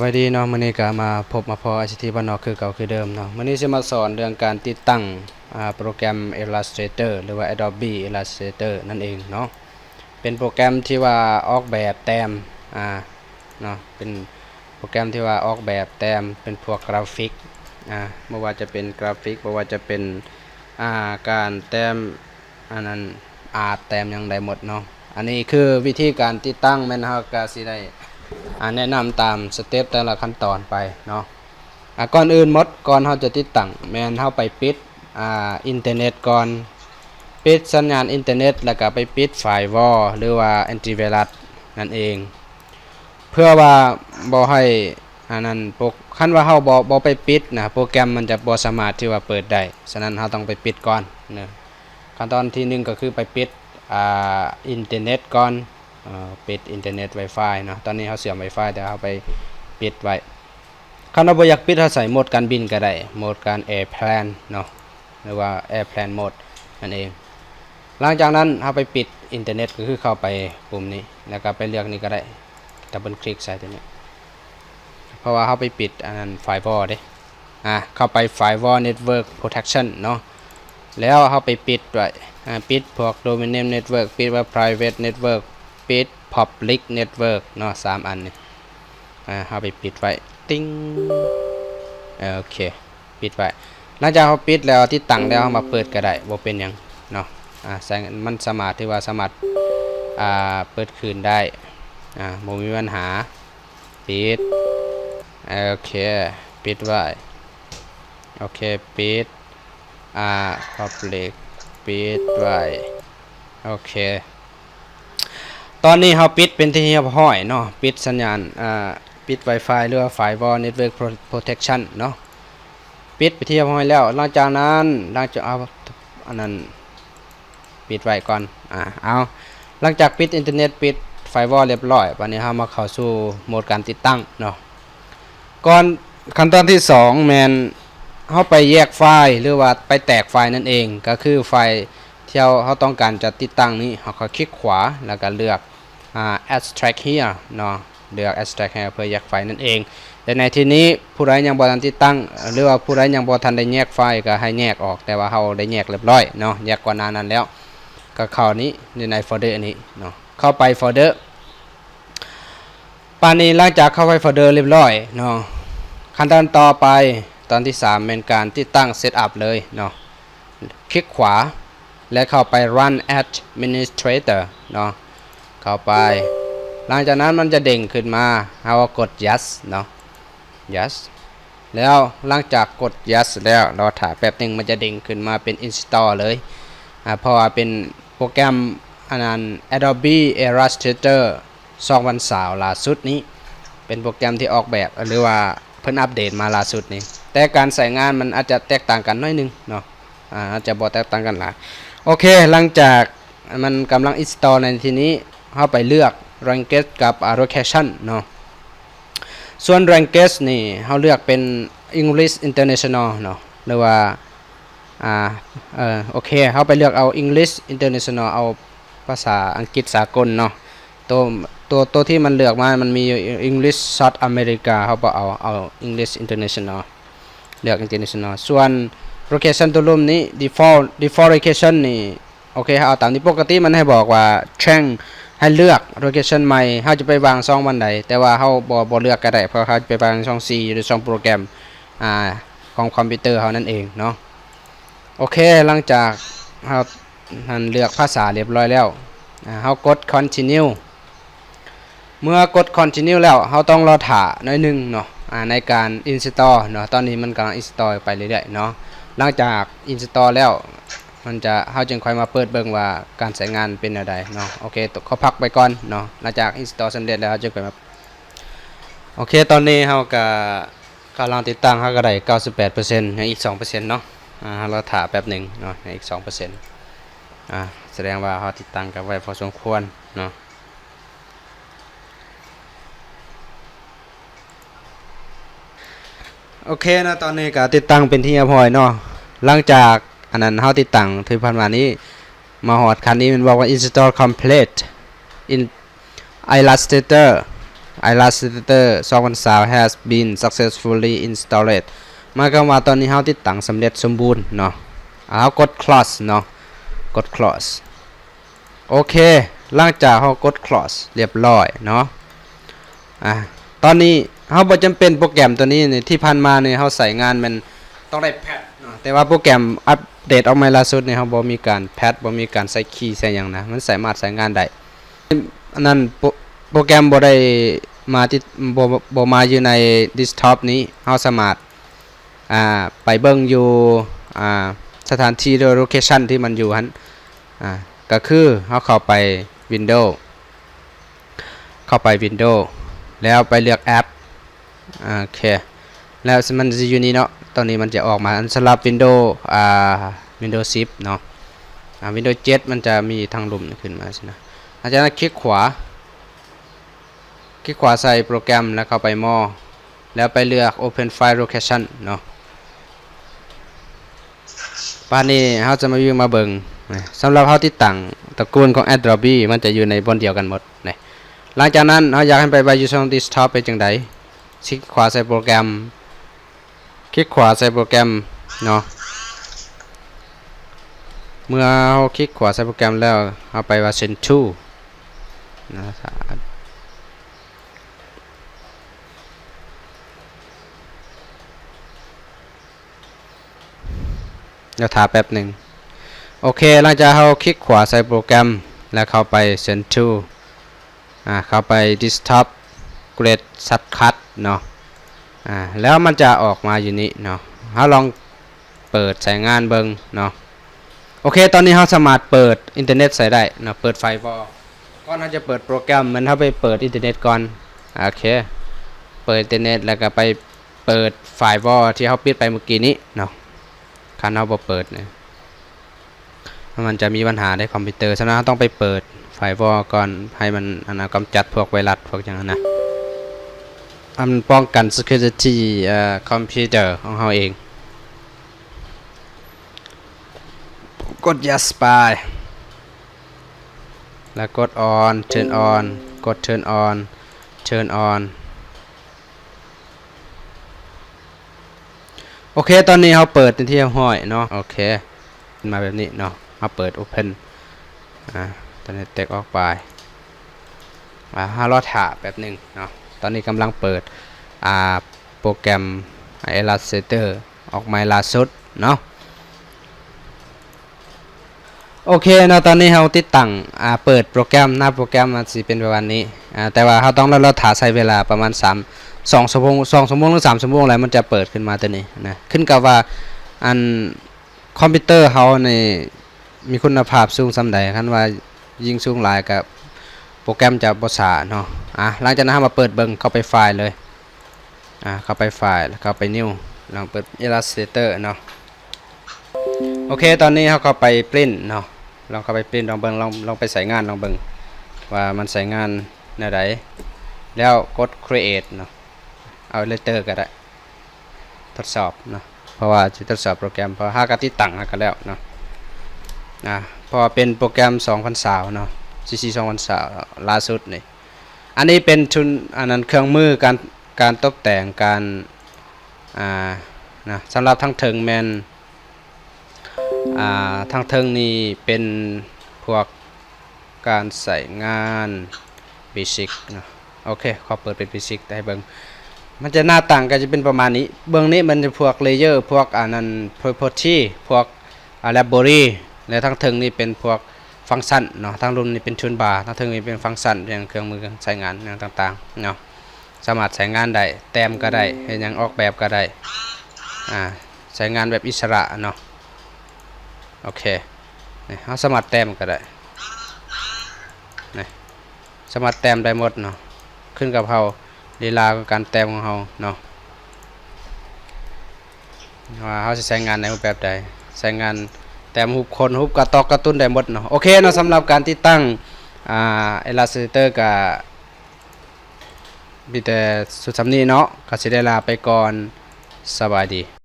ສະບາຍດີເນາະ, ມື້ນີ້ກໍມາພົບມາພໍ້ ໄອຊີທີ ບ້ານນອກຄືເກົ່າຄືເດີມເນາະ. ມື້ນີ້ຊິມາສອນເລື່ອງການຕິດຕັ້ງ ອ່າ ໂປຣແກຣມ Illustrator ຫຼືວ່າ Adobe Illustrator ນັ້ນເອງເນາະ. ເປັນໂປຣແກຣມທີ່ວ່າອອກແບບແຕ້ມ ອ່າ ເນາະ, ເປັນໂປຣແກຣມທີ່ວ່າອອກແບບແຕ້ມ ເປັນພວກກຣາຟິກ ອ່າ ບໍ່ວ່າຈະເປັນກຣາຟິກ ບໍ່ວ່າຈະເປັນ ອ່າ ການແຕ້ມ ອັນນັ້ນ ອາດແຕ້ມຫຍັງໄດ້ໝົດເນາະ. ອັນນີ້ຄືວິທີການຕິດຕັ້ງ ແມ່ນເຮົາກະຊິໄດ້ ອ່າ ແນະນຳຕາມສະເຕັບແຕ່ລະຂັ້ນຕອນໄປເນາະ. ອ່າ ກ່ອນອື່ນໝົດ ກ່ອນເຮົາຈະຕິດຕັ້ງ ແມ່ນເຮົາໄປປິດ ອ່າ ອິນເຕີເນັດກ່ອນ, ປິດສັນຍານອິນເຕີເນັດ ແລ້ວກະໄປປິດໄຟວໍ ຫຼືວ່າແອນຕີໄວຣັສນັ້ນເອງ. ເພື່ອວ່າບໍ່ໃຫ້ອັນນັ້ນ ໂປຣ ຄັນວ່າເຮົາບໍ່ ບໍ່ໄປປິດນະ ໂປຣແກຣມມັນຈະບໍ່ສາມາດທີ່ວ່າເປີດໄດ້. ສະນັ້ນເຮົາຕ້ອງໄປປິດກ່ອນເນາະ. ຂັ້ນຕອນທີໜຶ່ງກໍຄືໄປປິດ ອ່າ ອິນເຕີເນັດກ່ອນ, ເອີ ປິດອິນເຕີເນັດ Wi-Fi ເນາະ. ຕອນນີ້ເຮົາເຊື່ອມ Wi-Fi ແຕ່ເຮົາໄປປິດໄວ້. ຄັນເຮົາບໍ່ຢາກປິດ ເຮົາໃສ່ໂໝດການບິນກໍໄດ້, ໂໝດການ airplane ເນາະ ຫຼືວ່າ airplane mode ນັ້ນເອງ. ຫຼັງຈາກນັ້ນເຮົາໄປປິດອິນເຕີເນັດ ກໍຄືເຂົ້າໄປປຸ່ມນີ້ ແລ້ວກໍໄປເລືອກນີ້ກໍໄດ້, ດັບເບິນຄລິກໃສ່ຕົວນີ້ ເພາະວ່າເຮົາໄປປິດອັນນັ້ນ firewall ເດ້. ອ່າ ເຂົ້າໄປ firewall network protection ເນາະ, ແລ້ວເຮົາໄປປິດໄວ້ ອ່າ ປິດພວກ domain name network, ປິດໄວ້ private network, ປິດ public network ເນາະ, ສາມອັນນີ້. ອ່າ ເຮົາໄປປິດໄວ້ ຕິງ ໂອເຄ ປິດໄວ້. ຫຼັງຈາກເຮົາປິດແລ້ວ ຕິດຕັ້ງແລ້ວ ເຮົາມາເປີດກໍໄດ້ ບໍ່ເປັນຫຍັງເນາະ. ອ່າ ໃຊ້ ມັນສາມາດ ຖືວ່າສາມາດ ອ່າ ເປີດຄືນໄດ້ ອ່າ ບໍ່ມີບັນຫາ. ປິດ ໂອເຄ ປິດໄວ້. ໂອເຄ ປິດ ອ່າ public ປິດໄວ້. ໂອເຄ ຕອນນີ້ເຮົາປິດເປັນທີ່ຮຽບຮ້ອຍເນາະ, ປິດສັນຍານ ອ່າ ປິດ Wi-Fi ຫຼືວ່າ firewall network pro- protection ເນາະ, ປິດເປັນທີ່ຮຽບຮ້ອຍແລ້ວ. ຫຼັງຈາກນັ້ນ ຫຼັງຈາກ ເອົາ ອັນນັ້ນ ປິດໄວ້ກ່ອນ. ອ່າ ເອົາ ຫຼັງຈາກປິດອິນເຕີເນັດ ປິດ firewall ຮຽບຮ້ອຍ, ບາດນີ້ເຮົາມາເຂົ້າສູ່ໂໝດການຕິດຕັ້ງເນາະ. ກ່ອນ ຂັ້ນຕອນທີສອງ ແມ່ນເຮົາໄປແຍກໄຟລ໌ ຫຼືວ່າໄປແຕກໄຟລ໌ນັ້ນເອງ, ກໍຄືໄຟລ໌ທີ່ເຮົາ ເຮົາຕ້ອງການຈະຕິດຕັ້ງນີ້ ເຮົາກໍຄລິກຂວາ ແລ້ວກໍເລືອກ ອ່າ extract here ເນາະ, ເລືອກ extract here ເພື່ອແຍກໄຟລ໌ນັ້ນເອງ. ແຕ່ໃນທີ່ນີ້ ຜູ້ໃດຍັງບໍ່ທັນຕິດຕັ້ງ ຫຼືວ່າຜູ້ໃດຍັງບໍ່ທັນໄດ້ແຍກໄຟລ໌ ກໍໃຫ້ແຍກອອກ, ແຕ່ວ່າເຮົາໄດ້ແຍກຮຽບຮ້ອຍເນາະ, ແຍກກ່ອນໜ້ານັ້ນແລ້ວ. ກໍເຂົ້ານີ້ ຢູ່ໃນໂຟລເດີນີ້ເນາະ, ເຂົ້າໄປໂຟລເດີ. ປານນີ້ ຫຼັງຈາກເຂົ້າໄປໂຟລເດີຮຽບຮ້ອຍເນາະ, ຂັ້ນຕອນຕໍ່ໄປ ຕອນທີສາມ ແມ່ນການຕິດຕັ້ງ ເຊັດອັບ ເລີຍເນາະ. ຄລິກຂວາ ແລະ ເຂົ້າໄປ run administrator ເນາະ, ເຂົ້າໄປ. ຫຼັງຈາກນັ້ນມັນຈະເດ້ງຂຶ້ນມາ, ເຮົາກໍກົດ yes ເນາະ, yes. ແລ້ວຫຼັງຈາກກົດ yes ແລ້ວ ລໍຖ້າແປັບໜຶ່ງ, ມັນຈະເດ້ງຂຶ້ນມາເປັນ install ເລີຍ. ອ່າ ເພາະວ່າເປັນໂປຣແກຣມ ອັນນັ້ນ Adobe Illustrator ສອງພັນຊາວ ລ່າສຸດນີ້, ເປັນໂປຣແກຣມທີ່ອອກແບບ ຫຼືວ່າເພິ່ນອັບເດດມາລ່າສຸດນີ້, ແຕ່ການໃຊ້ງານມັນອາດຈະແຕກຕ່າງກັນໜ້ອຍໜຶ່ງເນາະ, ອາ ອາດຈະບໍ່ແຕກຕ່າງກັນຫຼາຍ. ໂອເຄ ຫຼັງຈາກມັນກຳລັງ install ໃນທີ່ນີ້, ເຮົາໄປເລືອກ language ກັບ location ເນາະ. ສ່ວນ language ນີ້ ເຮົາເລືອກເປັນ English International ເນາະ, ຫຼືວ່າ ອ່າ ເອີ ໂອເຄ ເຮົາໄປເລືອກເອົາ English International ເອົາພາສາອັງກິດສາກົນເນາະ. ໂຕ ໂຕ ໂຕທີ່ມັນເລືອກມາ ມັນມີຢູ່ English South America ເຮົາບໍ່ເອົາ, ເອົາ English International, ເລືອກ International. ສ່ວນ location ຕົວລຸ່ມນີ້ default default location ນີ້ ໂອເຄ ເຮົາເອົາຕາມນີ້. ປົກກະຕິມັນໃຫ້ບອກວ່າ change ໃຫ້ເລືອກ location ໃໝ່ ເຮົາຈະໄປວາງຊ່ອງບ່ອນໃດ, ແຕ່ວ່າເຮົາບໍ່ ບໍ່ເລືອກກໍໄດ້ ເພາະເຮົາຈະໄປວາງຊ່ອງ C ຢູ່ໃນຊ່ອງໂປຣແກຣມ ອ່າ ຂອງຄອມພິວເຕີເຮົານັ້ນເອງເນາະ. ໂອເຄ ຫຼັງຈາກເຮົາ ນັ້ນ ເລືອກພາສາຮຽບຮ້ອຍແລ້ວ, ອ່າ ເຮົາກົດ continue. ເມື່ອກົດ continue ແລ້ວ ເຮົາຕ້ອງລໍຖ້າໜ້ອຍໜຶ່ງເນາະ ອ່າ ໃນການ install ເນາະ. ຕອນນີ້ມັນກຳລັງ install ໄປເລື້ອຍໆເນາະ. ຫຼັງຈາກ install ແລ້ວ ມັນຈະ ເຮົາຈຶ່ງຄ່ອຍມາເປີດເບິ່ງວ່າການໃຊ້ງານເປັນແນວໃດເນາະ. ໂອເຄ ຂໍພັກໄວ້ກ່ອນເນາະ, ຫຼັງຈາກ install ສຳເລັດແລ້ວ ເຮົາຈຶ່ງຄ່ອຍມາ. ໂອເຄ ຕອນນີ້ເຮົາກະ ກຳລັງຕິດຕັ້ງ ເຮົາກໍໄດ້ເກົ້າສິບແປດເປີເຊັນ ຍັງອີກສອງເປີເຊັນເນາະ. ອ່າ ເຮົາລໍຖ້າແປັບໜຶ່ງເນາະ, ຍັງອີກສອງເປີເຊັນ. ອ່າ ສະແດງວ່າເຮົາຕິດຕັ້ງກັນໄວພໍສົມຄວນເນາະ. ໂອເຄເນາະ, ຕອນນີ້ກໍຕິດຕັ້ງເປັນທີ່ຮຽບຮ້ອຍເນາະ. ຫຼັງຈາກອັນນັ້ນ ເຮົາຕິດຕັ້ງທີ່ຜ່ານມານີ້ ມາຮອດຂັ້ນນີ້ ມັນບອກວ່າ install complete in Illustrator Illustrator ສອງພັນຊາວ has been successfully installed ໝາຍຄວາມວ່າຕອນນີ້ເຮົາຕິດຕັ້ງສຳເລັດສົມບູນເນາະ. ເຮົາກົດ close ເນາະ ກົດ close. ໂອເຄ ຫຼັງຈາກເຮົາກົດ close ລຽບລ້ອຍເນາະ ອາ ຕອນນີ້ເຮົາບໍ່ຈຳເປັນໂປຣແກຣມຕົວນີ້ ທີ່ຜ່ານມານີ້ເຮົາໃຊ້ງານແມ່ນຕ້ອງໄດ້ແພັດເນາະ ແຕ່ວ່າໂປຣແກຣມອັບເດດອອກໃໝ່ລ່າສຸດນີ້ ເຮົາບໍ່ມີການແພັດ ບໍ່ມີການໃສ່ຄີໃສ່ຫຍັງນະ ມັນສາມາດໃຊ້ງານໄດ້. ອັນນັ້ນ ໂປຣ ໂປຣແກຣມບໍ່ໄດ້ມາຕິດ ບໍ່ ບໍ່ມາຢູ່ໃນເດັສທັອບນີ້ ເຮົາສາມາດ ອ່າ ໄປເບິ່ງຢູ່ ອ່າ ສະຖານທີ່ ຫຼື ໂລເຄຊັນທີ່ມັນຢູ່ຫັ້ນ ອ່າ ກໍຄືເຮົາເຂົ້າໄປວິນໂດ ເຂົ້າໄປວິນໂດ ແລ້ວໄປເລືອກແອັບ ໂອເຄ ແລ້ວມັນຊິຢູ່ນີ້ເນາະ ຕອນນີ້ມັນຈະອອກມາ ອັນສຳລັບວິນໂດ ອ່າ ວິນໂດສິບເນາະ ອ່າ ວິນໂດເຈັດ ມັນຈະມີທາງລຸ່ມຂຶ້ນມາຊີ້ນະ ຫຼັງຈາກນັ້ນຄລິກຂວາ ຄລິກຂວາໃສ່ໂປຣແກຣມ ແລ້ວເຂົ້າໄປ More ແລ້ວໄປເລືອກ Open File Location ເນາະ. ບາດນີ້ເຮົາຈະມາວິວມາເບິ່ງ ສຳລັບເຮົາຕິດຕັ້ງຕະກູນຂອງ Adobe ມັນຈະຢູ່ໃນບ່ອນດຽວກັນໝົດ. ຫຼັງຈາກນັ້ນເຮົາຢາກໃຫ້ໄປໄວ້ຢູ່ຊ່ອງ Desktop ເຮັດຈັ່ງໃດ? ຄລິກຂວາໃສ່ໂປຣແກຣມ ຄລິກຂວາໃສ່ໂປຣແກຣມເນາະ ເມື່ອເຮົາຄລິກຂວາໃສ່ໂປຣແກຣມແລ້ວ ເຮົາໄປວ່າ Send to ນະ ແລ້ວຖ້າແປັບໜຶ່ງ. ໂອເຄ ຫຼັງຈາກເຮົາຄລິກຂວາໃສ່ໂປຣແກຣມ ແລ້ວເຂົ້າໄປ Send to ອາ ເຂົ້າໄປ Desktop Create Shortcut ເນາະ ອາ ແລ້ວມັນຈະອອກມາຢູ່ນີ້ເນາະ ເຮົາລອງເປີດໃຊ້ງານເບິ່ງເນາະ. ໂອເຄ ຕອນນີ້ເຮົາສາມາດເປີດອິນເຕີເນັດໃຊ້ໄດ້ເນາະ ເປີດໄຟວໍ ກ່ອນເຮົາຈະເປີດໂປຣແກຣມ ແມ່ນເຮົາໄປເປີດອິນເຕີເນັດກ່ອນ. ໂອເຄ ເປີດອິນເຕີເນັດ ແລ້ວກໍໄປເປີດໄຟວໍທີ່ເຮົາປິດໄປເມື່ອກີ້ນີ້ເນາະ ຄັນເຮົາບໍ່ເປີດນີ້ ມັນຈະມີບັນຫາໃນຄອມພິວເຕີ ສະນັ້ນເຮົາຕ້ອງໄປເປີດໄຟວໍກ່ອນ ໃຫ້ມັນ ອັນນ່າ ກຳຈັດພວກໄວຣັສພວກຫຍັງຫັ້ນນະ ອັນປ້ອງກັນ Security ເອີ ຄອມພິວເຕີຂອງເຮົາເອງ. ກົດ Yes ໄປ ແລ້ວກົດ On Turn On ກົດ Turn On Turn On. ໂອເຄ ຕອນນີ້ເຮົາເປີດເປັນທີ່ຮຽບຮ້ອຍເນາະ ໂອເຄ ຂຶ້ນມາແບບນີ້ເນາະ ເຮົາເປີດ Open ອາ ຕົວນີ້ເຕັກອອກໄປ ອາ ເຮົາລໍຖ້າແປັບໜຶ່ງເນາະ ຕອນນີ້ກຳລັງເປີດ ອາ ໂປຣແກຣມ Illustrator ອອກໃໝ່ລ່າສຸດເນາະ. ໂອເຄເນາະ ຕອນນີ້ເຮົາຕິດຕັ້ງ ອາ ເປີດໂປຣແກຣມ ໜ້າໂປຣແກຣມມັນຊິເປັນປະມານນີ້ ອາ ແຕ່ວ່າເຮົາຕ້ອງລໍຖ້າໃຊ້ເວລາປະມານສາມ ສອງຊົ່ວໂມງ ສອງຊົ່ວໂມງ ຫຼື ສາມຊົ່ວໂມງ ແລ້ວມັນຈະເປີດຂຶ້ນມາຕົວນີ້ນະ ຂຶ້ນກັບວ່າ ອັນ ຄອມພິວເຕີເຮົານີ້ມີຄຸນນະພາບສູງສ່ຳໃດ ຄັນວ່າຍິ່ງສູງຫຼາຍກໍໂປຣແກຣມຈະບໍ່ຊ້າເນາະ. ອາ ຫຼັງຈາກນັ້ນເຮົາມາເປີດເບິ່ງ ເຂົ້າໄປ File ເລີຍ ອາ ເຂົ້າໄປ File ແລ້ວເຂົ້າໄປ New ລອງເປີດ Illustrator ເນາະ. ໂອເຄ ຕອນນີ້ເຮົາເຂົ້າໄປ Print ເນາະ ລອງເຂົ້າໄປ Print ລອງເບິ່ງ ລອງ ລອງໄປໃຊ້ງານ ລອງເບິ່ງວ່າມັນໃຊ້ງານແນວໃດ ແລ້ວກົດ Create ເນາະ ເອົາ Later ກໍໄດ້ ທົດສອບເນາະ ເພາະວ່າຊິທົດສອບໂປຣແກຣມ ເພາະວ່າຫາກະຕິດຕັ້ງຫາກະແລ້ວເນາະ ອາ ເພາະວ່າເປັນໂປຣແກຣມສອງພັນຊາວເນາະ ຊີຊີ ສອງພັນຊາວ ລ່າສຸດນີ້. ອັນນີ້ເປັນທຶນ ອັນນັ້ນ ເຄື່ອງມືການ ການຕົບແຕ່ງ ການ ອ່າ ນະ ສຳລັບທາງເທິງແມ່ນ ອ່າ ທາງເທິງນີ້ເປັນພວກການໃຊ້ງານ Basic ເນາະ. ໂອເຄ ຂໍເປີດເປັນ Basic ໃຫ້ເບິ່ງ ມັນຈະໜ້າຕ່າງກໍຈະເປັນປະມານນີ້. ເບື້ອງນີ້ມັນຈະພວກ Layer ພວກ ອັນນັ້ນ Property ພວກ ອ່າ Library ແລະ ທາງເທິງນີ້ເປັນພວກ Function ເນາະ ທາງລຸ່ມນີ້ເປັນ Toolbar ທາງເທິງນີ້ເປັນ Function ເປັນເຄື່ອງມືໃຊ້ງານຫຍັງຕ່າງໆເນາະ ສາມາດໃຊ້ງານໄດ້ ແຕ້ມກໍໄດ້ ເຮັດຫຍັງອອກແບບກໍໄດ້ ອາ ໃຊ້ງານແບບອິດສະຫຼະເນາະ. ໂອເຄ ນີ້ເຮົາສາມາດແຕ້ມກໍໄດ້ ນີ້ ສາມາດແຕ້ມໄດ້ໝົດເນາະ ຂຶ້ນກັບເຮົາ ລີລາຂອງການແຕ້ມຂອງເຮົາເນາະ ວ່າເຮົາຊິໃຊ້ງານໃນຮູບແບບໃດ ໃຊ້ງານແຕ້ມຮູບຄົນ ຮູບກະຕອກກາຕູນໄດ້ໝົດເນາະ. ໂອເຄເນາະ ສຳລັບການຕິດຕັ້ງ ອ່າ Illustrator ກະມີແຕ່ສຸດສ່ຳນີ້ເນາະ ກະຊິໄດ້ລາໄປກ່ອນ ສະບາຍດີ.